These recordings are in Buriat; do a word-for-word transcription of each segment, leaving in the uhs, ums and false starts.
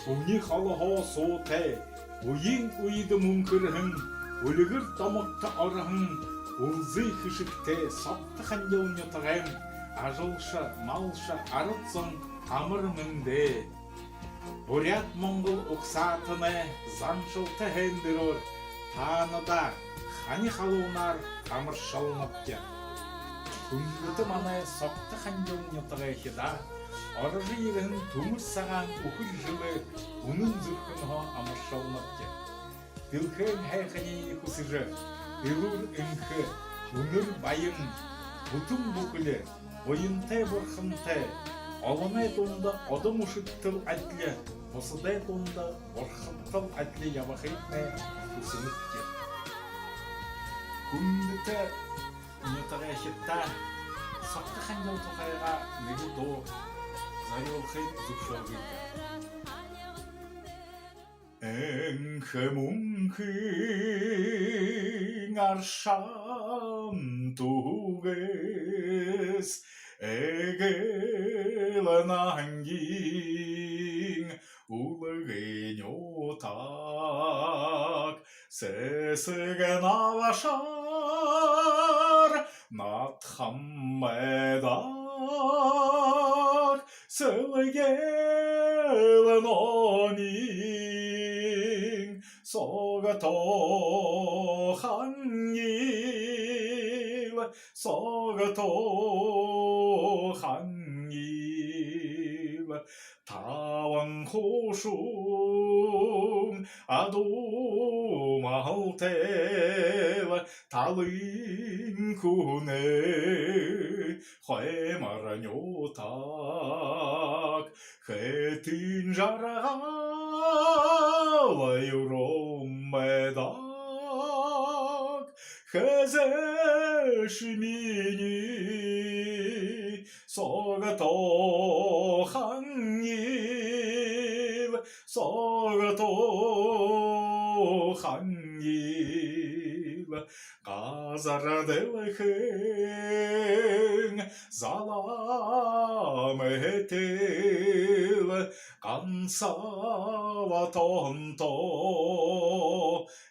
Үни холоһоо суутай, үеын үедэ мүнхэрһэн, үльгэр домогто ороһон, үлзы хэшэгтэй Согто-Хангил нютагайм ажалша, малша, арад зон, амар мэндэ! Буряад-монгол угсаатанай заншалта һайндэрөөр таанадаа хани халуунаар амаршалнабди. Хүндэтэ манай Согто-Хангил нютагайхид, орожо ерэһэн Түмэр Сагаан үхэр жэлээр үнэн зүрхэнһөө амаршалнабди. Дэлхэйн һайханиие хүсэжэ, элүүр энхэ, үнэр баян, бүтэн бүхэли, буянтай бурхантай, олоной дунда одо мүшэдтэл адли, бусадай дунда бурхадтал адли ябахыетнай хүсэнэбди. Хүндэтэ нютагайхид, Согто-Хангил тухайгаа нэгэ дуу зорюулхыем зүбшөөгыт. Энхэ мүнхын аршаан түгэс эгээл нангин үлгы нютаг сэсэг набашаар наадхан байдаг. Сэлгэл номин Согто-Хангил, Согто-Хангил. Табан хушуун адуумалтай, талын хүнэй хоймор нютаг. Хэтын жаргал юрөөн байдаг. Хэзээш минии Согто-Хангил, Согто-Хангил. Газар дэлхэйн залуу мэтэ л гансал тоонто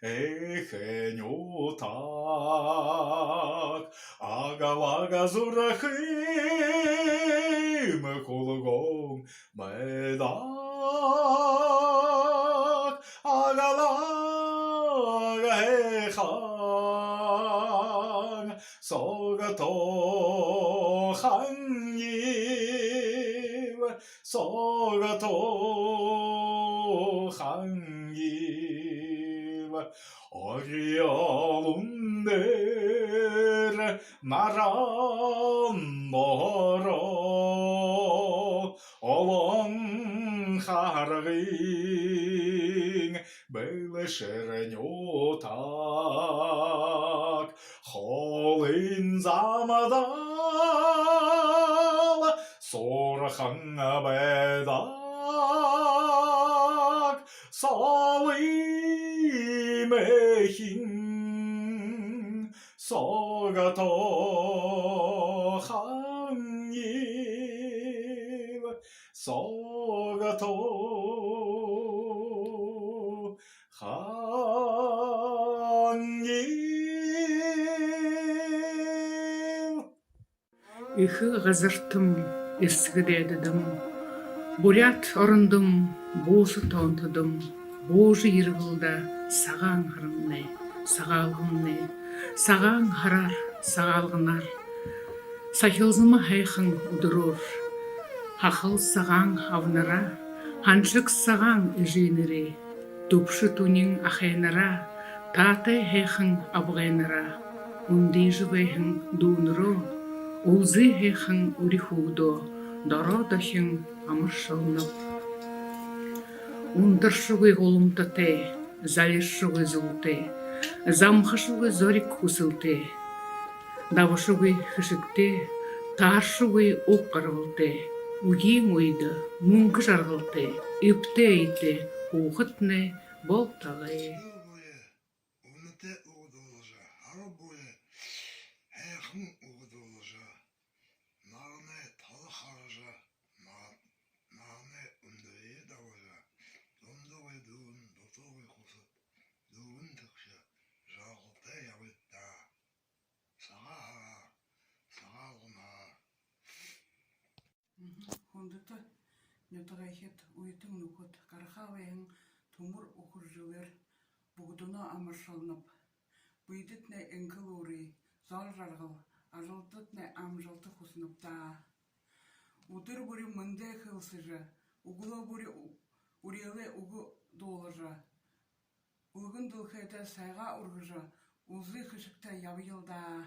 эхэ нютаг. Аглаг зүрхым хүлгөөн байдаг. Аглаг һайхан Согто-Хангил, Согто-Хангил. Орёолон дээрэ наран доро олон харгын бэлшэр нютаг. Холын замдал суурхан байдаг. Солым эхин Согто-Хангил, Согто-Хангил. Эхэ газартам, эсэгэ дайдадам, буряад орондом, бууса тоонтодом буужа ерэбэл даа Сагаан һарамнай, Сагаалганмнай. Сагаан һараар, Сагаалганаар сахилзама һайхан үдэрөөр. Һахал сагаан абанараа, һаншаг сагаан эжынэрээ, түбшэ түнин ахайнараа, таатай һайхан абгайнараа, үндыжэ байһан дүүнэрөө, үлзы һайхан үри хүүгэдөө дороо дохин амаршалнаб. Унтаршагүй гуламтатай, залиршагүй зултай, замхашагүй зориг хүсэлтэй, дабашагүй хэшэгтэй, тааршагүй уг гарбалтай, үеын үедэ мүнхэ жаргалтай, эбтэй эетэй һуухатнай болтогой. Үнэтэй үгэ дуулажа, һара бүри һайхан үгэ дуулажа, наһанай тала хаража, на-, наһанай үндэрые дабажа, Хүндэтэ нютагайхид, үетэн нүхэд, гарахаа байһан түмэр үхэр жэлээр бүгэдэнөө амаршалнаб. Бэедэтнай энхэ элүүрые, зол жаргал, ажалдатнай амжалта хүсэнэб даа. Үдэр бүри мэндэ хэлсэжэ, үглөө бүри ү-, үреэлэй үгэ дуулажа, үлгэн дэлхэйдээ сайгаа үргэжэ, үлзы хэшэгтэй ябаял даа.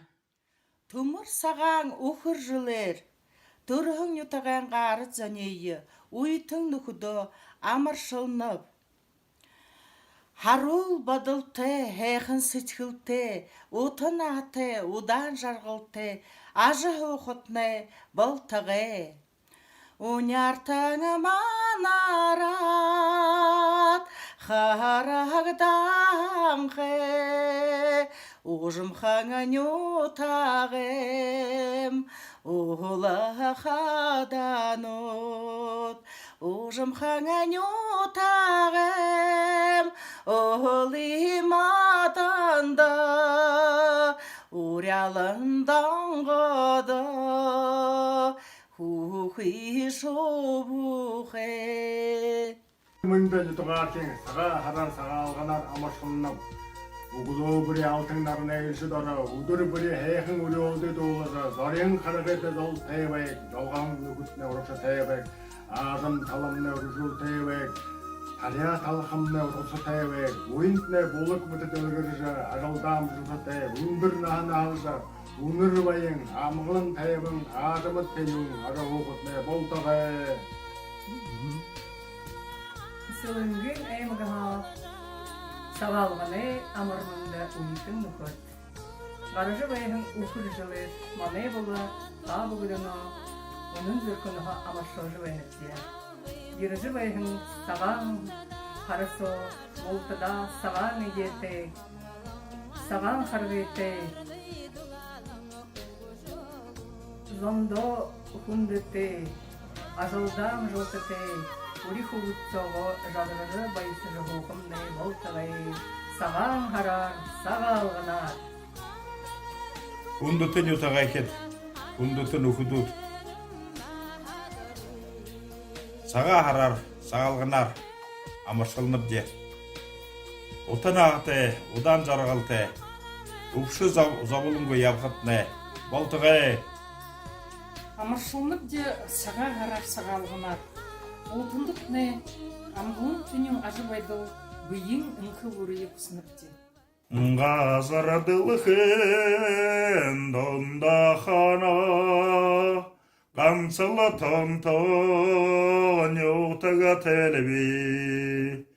Түмэр сагаан үхэр жэлээр түрэһэн нютагайнгаа арад зониие, үетэн нүхэдөө амаршалнаб. Һаруул бодолтой, һайхан сэдьхэлтэй, ута наһатай, удаан жаргалтай ажаһуухатнай болтогой. Уняартан манараад харагданхай, уужамхан нютагайм, уһалаа хадаанууд, уужамхан нютагайм, уһалай модондо, уряалан донгодо, хүхы шубуухай. Мэндэ, нютагаархин, Сагаан һараар, Сагаалганаар амаршалнаб. Үглөө бүри алтан наранай элшэ доро, үдэр бүри һайхан үреэлдэ дуулажа, зориһон харгыда золтой байг, золгоһон нүхэдтнай урагшатай байг, аажам таламнай үржэлтэй байг, таряа талхамнай урасатай байг, уйнтнай булаг мэтэ дэлгэржэ, ажалдаа амжалтатай, үндэр наһа наһалжа, үнэр баян, амгалан тайбан, аажам тэнюун ажаһуухатнай болтогой. Сэлэнгын аймагһаа Сагаалганай амар мэндэ, үетэн нүхэд! Гаража байһан үхэр жэлээр манай болон та бүгэдэниие үнэн зүрхэнһөө амаршалжа байнабди. Ерэжэ байһан Сагаан һара соо бултадаа сагаан эдеэтэй, сагаан харгытай, зондоо хүндэтэй, ажалдаа амжалтатай, үри хүүгэд соогоо жаргажа, баясажа һуухамнай болтогой. Сагаан һараар, Сагаалганаар! Хүндэтэ нютагайхид, хүндэтэ нүхэдүүд! Сагаан һараар, Сагаалганаар амаршалнабди. Ута наһатай, удаан жаргалтай, үбшэ зоб-, зоболонгүй ябахатнай болтогой. Амаршалнабди Сагаан һараар, Сагаалганаар. Бултандатнай амгалан тэнюун ажабайдал, бэеын энхэ элүүрые хүсэнэбди. Газар дэлхэйн дунда хоноо, гансал тонтоо нютагтай л бии.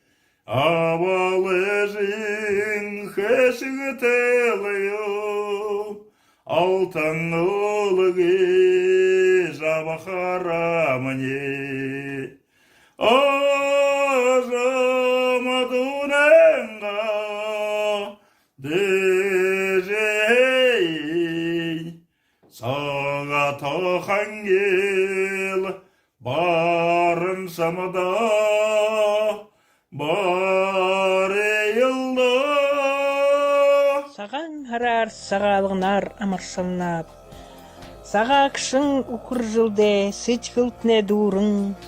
Абал эжын хэшэгтэй л юм, алтан үлгыжэ абахарамни. Аажам дүүнэйнгээ дээжэ сагаа тохонгил баран самада барил даа. Сагаан һараар, Сагаалганаар амаршалнаб. Сагаагшан үхэр жэлдээ сэдьхэлтнай дүүрэн,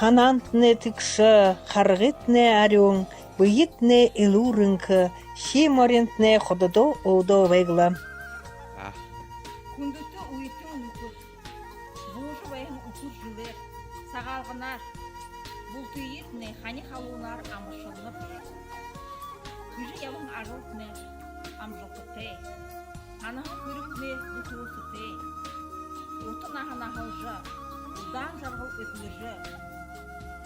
һанаантнай тэгшэ, харгытнай арюун, бэетнай элүүр энхэ, хии моринтнай хододоо өөдөө байг лэ. Хүндэтэ үетэн нүхэд, буужа байһан үхэр жэлээр, Сагаалганаар бултыетнай хани халуунаар амаршалнаб. Хэжэ ябаһан ажалтнай амжалтатай, һанаһан хэрэгтнай бүтээсэтэй, ута наһа наһалжа, удаан жаргал эдлэжэ,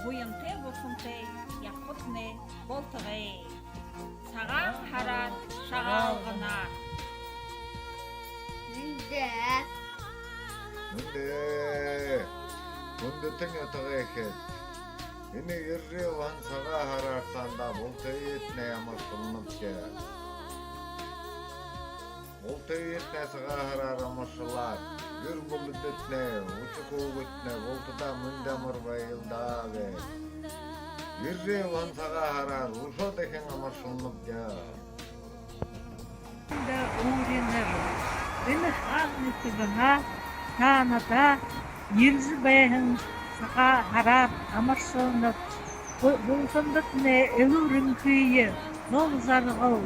буянтай, бусантай ябахатнай болтогой. Сагаан һараар, Сагаалганаар! Мэндэ! Мэндэ! Хүндэтэ нютагайхид! Энэ ерэжэ ябаһан Сагаан һараар таанадаа бултыетнай амаршалнабди. Бултыетнай Сагаан һараар амаршалаад, гэр бүлэдэтнай, үхибүүдтнай бултадаа мэндэ амар байг лэ даа. Ерэжэ ябаһан Сагаан һараар үшөө дахин амаршалнабди. Мэндэ, үри нэрэ. Энэ хаанахи сагһаа таанадаа ерэжэ байһан Сагаан һараар амаршалнаб. Бу-, бултандатнай элүүр энхые, зол жаргал,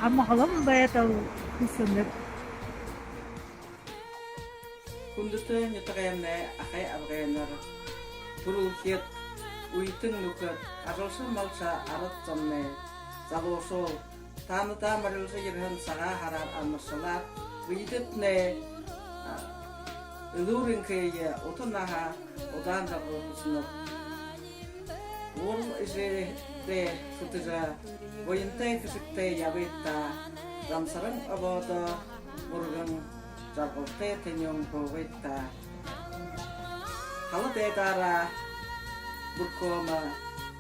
амгалан байдал хүсэнэб. Хүндэтэ нютагаймнай ахай абгайнар, түрэлхид, үетэн нүхэд, ажалша малша арад зомнай, залуушуул, таанадаа морилжо ерэһэн Сагаан һараар амаршалаад, бэедэтнай, а, элүүр энхые, ута наһа, удаан жаргал хүсэнэб. Буурал эжыдээ шүтэжэ, буянтай хэшэгтэй ябыт даа, замсаран обоодо бүргэн жаргалтай тэнюун һуугыт даа. Хала дайдаараа бүрхөөмэ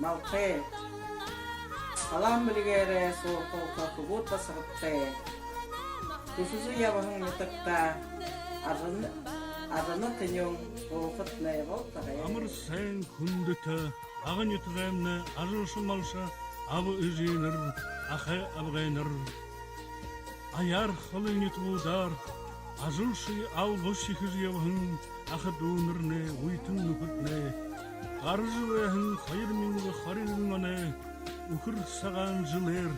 малтай, талаан бэлигээрээ суурхуулха хүбүүд басагадтай, хүсэжэ ябаһан нютагтаа ажана, ажана тэнюун һуухатнай болтогой. Амар сайн, хүндэтэ Ага нютагаймнай ажалша малша аба эжынэр, ахай абгайнар! Аяар холын нютагуудаар ажалшье, албашье хэжэ ябаһан аха дүүнэрнай, үетэн нүхэднай, гаража байһан хоёр мянга хорин нэгэн оной үхэр сагаан жэлээр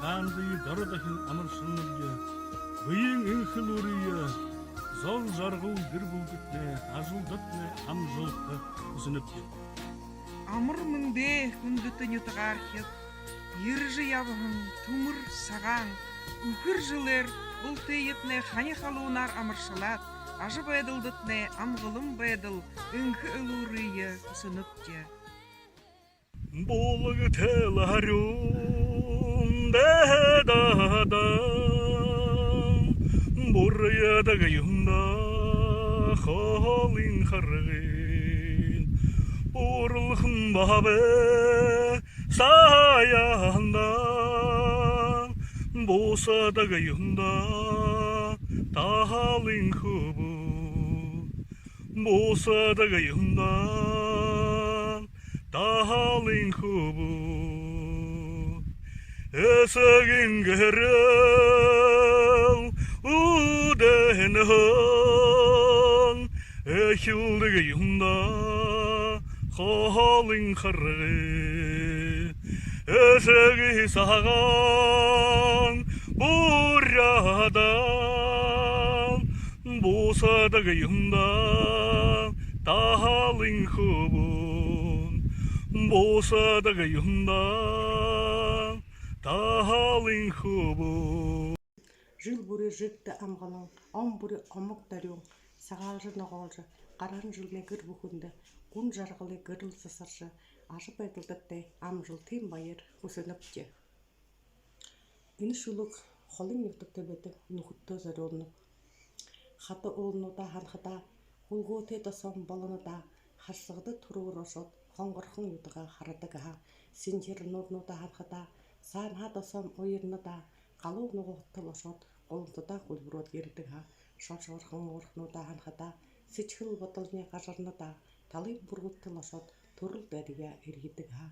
таанадые доро дахин амаршалнабди. Бэеын энхэ элүүрые, зол жаргал гэр бүлэдэтнай, ажалдатнай амжалта хүсэнэбди. Амар мэндэ, хүндэтэ нютагаархид! Ерэжэ ябаһан түмэр сагаан үхэр жэлээр бултыетнай хани халуунаар амаршалаад, ажабайдалдатнай амгалан байдал, энхэ элүүрые хүсэнэбди. Булагтал арюун дайдада, буряадаг юм даа хоолойн харгы. Бууралхан баабай саяанда, буусадаг юм даа талын хүбүүд, буусадаг юм даа талын хүбүүд. Эсэгын гэрэл үдэһэнһөө эхилдэг юм даа хоолойн харгы. Эсэгын сагаан буряадаар буусадаг юм даа талын хүбүүд, буусадаг юм даа талын хүбүүд. Жэл бүри жэгдэ амгалан, он бүри омог дорюун, сагаалжа, ногоолжо, гараһан жэлнай гэр бүхэндэ гүн жаргалай гэрэл засаржа, ажабайдалдатнай амжалтын баяр хүсэнэбди. Энэ шүлэг холын нютагта байдаг нүхэдтөө зорюулнаб. Хада уулануудаа һанахадаа, хүлгөөтэй досоон болоно даа, харсагада түргөөр ошоод, хонгорхон нютагаа харадаг һаа. Сэнхир нуурнуудаа һанахадаа, саанаһаа досоон уярна даа, галуу нугалтал ошоод, гуламтадаа хүлбэрөөд ерэдэг һаа. Шошогорхон уурхануудаа һанахадаа, сэдьхэл бодолни гажарна даа, талын бүргэдтэл ошоод, түрэл дайдаяа эрьедэг һаа.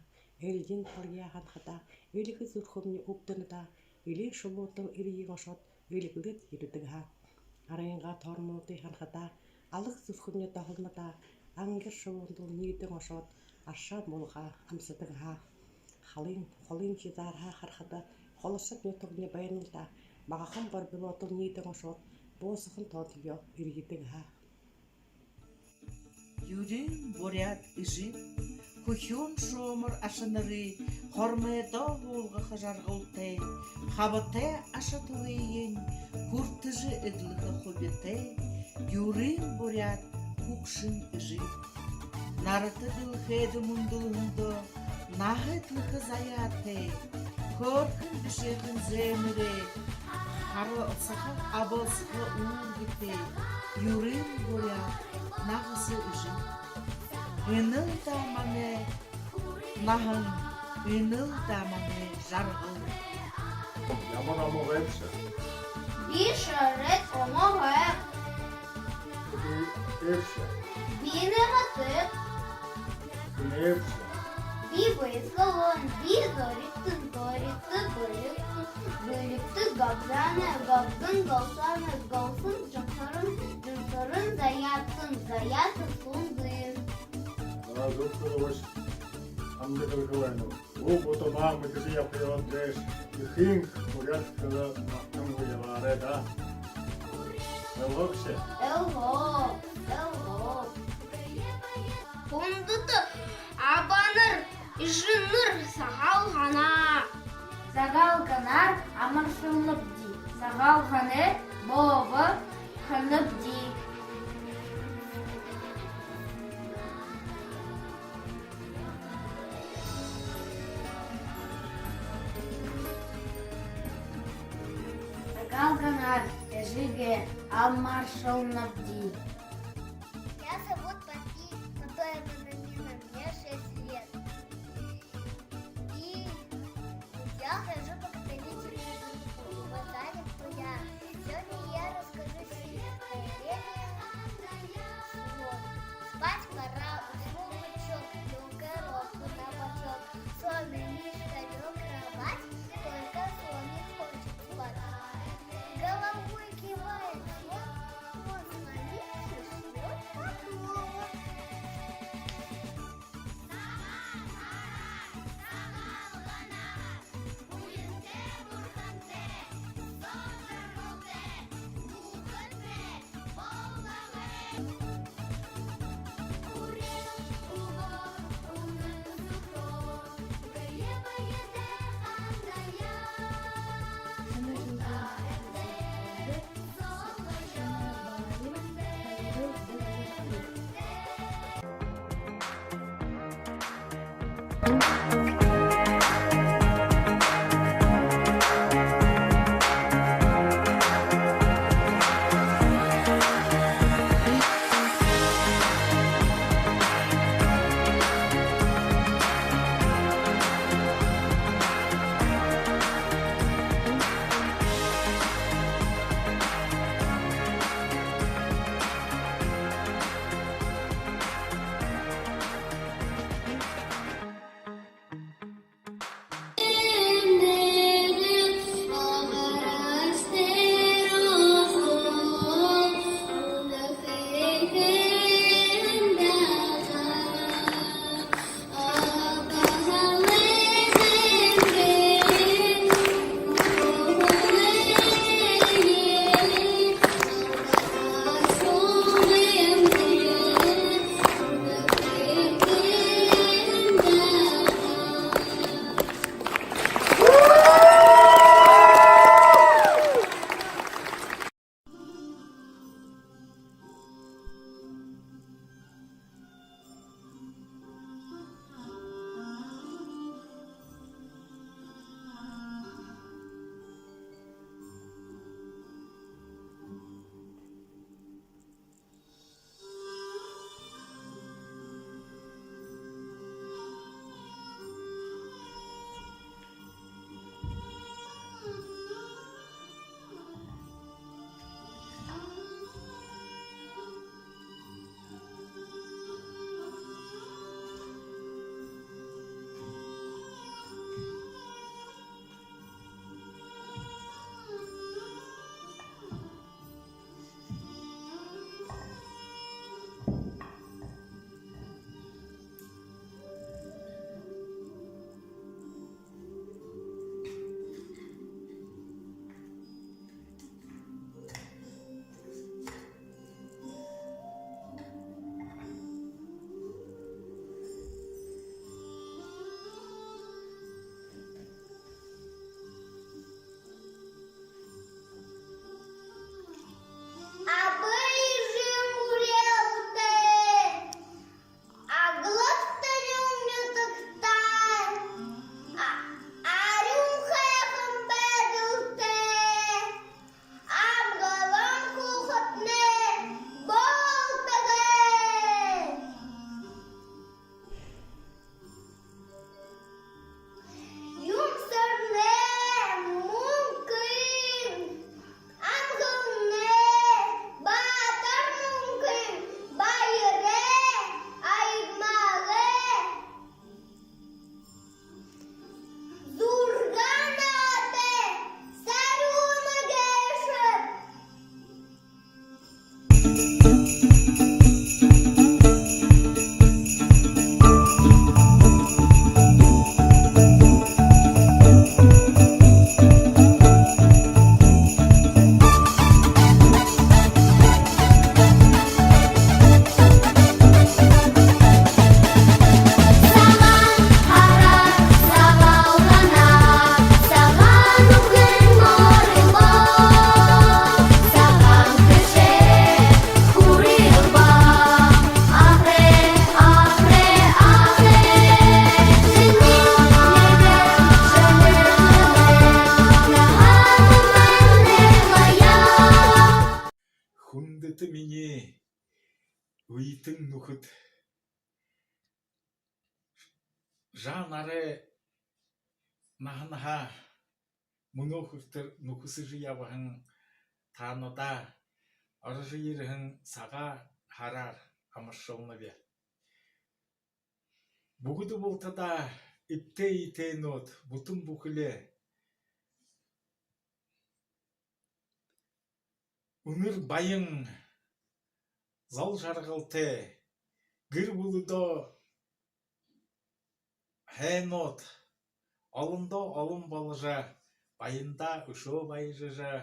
Элдин талаяа һанахадаа, эльгэ зүрхэмни үбдэнэ даа, элин шубуудал эрьен ошоод, эльгэлээд ерэдэг һаа. Арынгаа тоормонуудые һанахадаа, алаг зүрхэмни доһолно даа, ангир шубуудал ниидэн ошоод, аршаан булгаа амсадаг һаа. Халын, холын хизаарһаа харахада, холошог нютагни байнал даа, багахан борбилоодол ниидэн ошоод, буусахан тоонтоёо эрьедэг һаа. Юрын буряад эжы хүхюун шуумар ашанарые хормойдоо һуулгаха жаргалтай, хабатай аша туһыень хүртэжэ эдлэхэ хубитай, юрын буряад хүгшэн эжы. Нарата дэлхэйдэ мүндэлһэндөө наһа эдлэхэ заяатай, хөөрхэн бэшээхэн зээнэрээ харалсаха, абалсаха үүргэтэй юрын буряад нагаса эжы. Энэл даа манай наһан, энэл даа манай жаргал. Ямар омог гээбши? Би шэрээ омог гээб. Хэн гээбши? Би нэмэтэ. Хэн гээбши? Би бэсгэлэн, би зоригтон, зоригто бэлигтэн, бэлигтэ габжана, габжан галсана, галсан жансаран, жансаран заяатан, заяата сунзын. Зүб хэлэбэш, хамта хэлэхэ байнаб. Үб утабаа мэдэжэ ябахаяа гээшэ, эхын буряад хэлэ мартангүй ябаарай даа. Ойлгоо гүш? Ойлгоо, ойлгоо. Хүндэтэ абанар, эжынэр, Сагаалганаа! Сагаалганаар амаршалнабди. Сагаалганай боово хэнэбди. Сагаалганаар эжыгээ амаршалнабди. Меня зовут Папи, Папа, это номер, мне шесть лет. И я хожу по капелле. Сегодня я расскажу стихотворение. Вот. Спать пора, уснул бычок, лёг коробку на бочок. Сонный мишка лёг в кровать, только слон не хочет спать. Головой кивает слон, он слонихе шлёт поклон. Абын эжы мүрэлтэй, аглаг тэнюун нютагтай, а-, арюун һайхан байдалтай, амгалан хүүгэднай болтогой. Юумсэрнай мүнхын, амгаланай баатар мүнхын, баярай, аягмалай зургаан наадатай, сарюун гээшэб. Эндэтэ минии үетэн нүхэд. Жаа нарай наһанһаа мүнөө хүрэтэр нүхэсэжэ ябаһан таанадаа орожо ерэһэн Сагаан һараар амаршалнаб. Бүгэдэ бултадаа эбтэй эетэйнүүд, бүтэн бүхэли үнэр баян, зол жаргалтай, гэр бүлэдөө һайнууд, олондоо олон боложо, баяндаа үшөө баяжажа,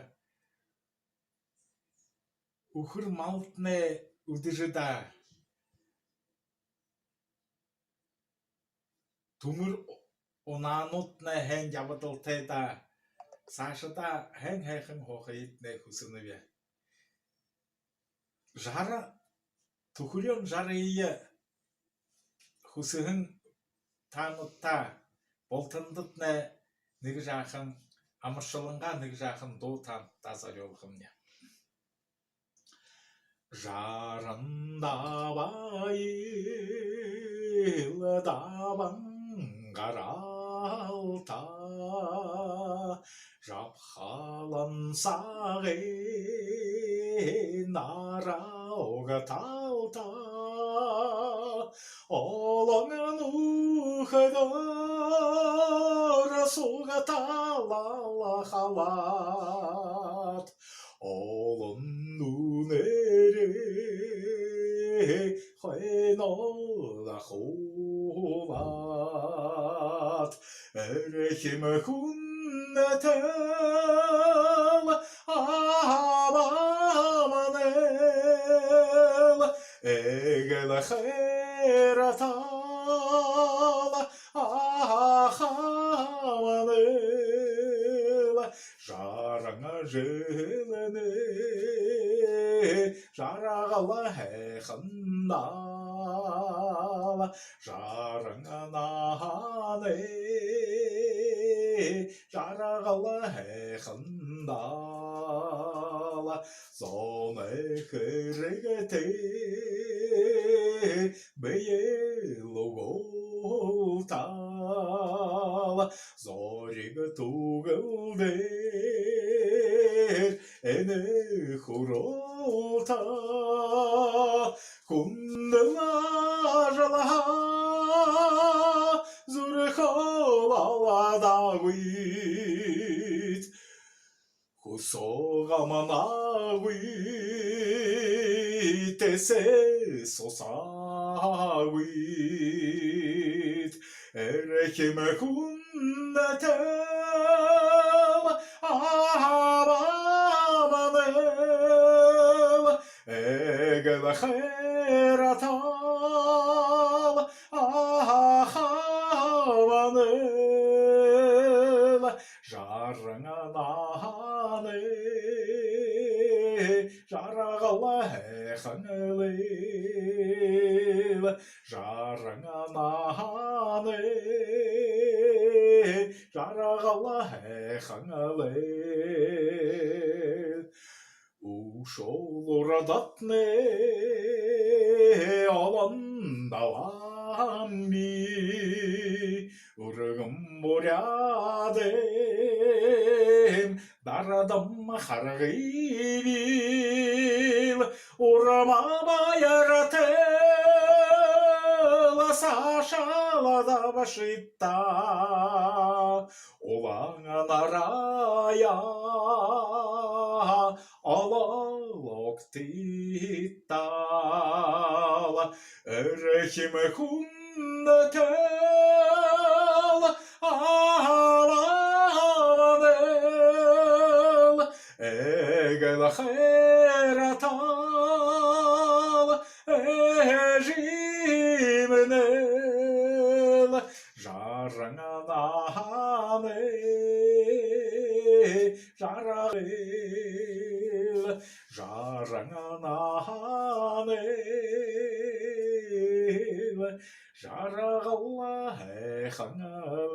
үхэр малтнай үдэжэ даа, түмэр унаанууднай һайн ябадалтай даа, саашадаа һайн һайхан һуухыетнай хүсэнэб. Жара, түхэреэн жарые хүсэһэн таанадтаа, бултандатнай нэгэ жаахан амаршалангаа, нэгэ жаахан дуу таанадтаа зорюулхамни. Жарандаа баялдаа, Бангараалта, жабхалан сагай нараа угтаалта, олон нүхэдөөр сугтаалал халаад, олон үнэрэй хойноһоо хуулаад, эрхим хүндэтэл аабамнай эгээл хайратаал, аабамнай жаран жэлнай жаргал һайхандаа, жаран наһанай жаргал һайхандаа, зоной хэрэгтэй бэеэл угтаал, зориг түгэлдэр энэ хүрэлтэ хүндэл ажалһаа зүрхөө алдаагүйт, хүсөө гамнаагүйт, эсээ сусаагүйт, эрхим хүндэтэл аабамнай эгээл хайратаал, аабамнай жаран наһанай жаргал һайханал, жаран наһанай жаргал һайханал. Үшөөл урдатнай олон даламби, үргэн Буряадайм дардам харгыбал, урма баяртал саашаал дабшыт даа, Улаан нараяа олоол угтыт даа, эрхим хүндэтэл аабамнай эгээл хайратаал, эжымнай жаран наһанай жаргал, жаран наһанай жаргал һайханал.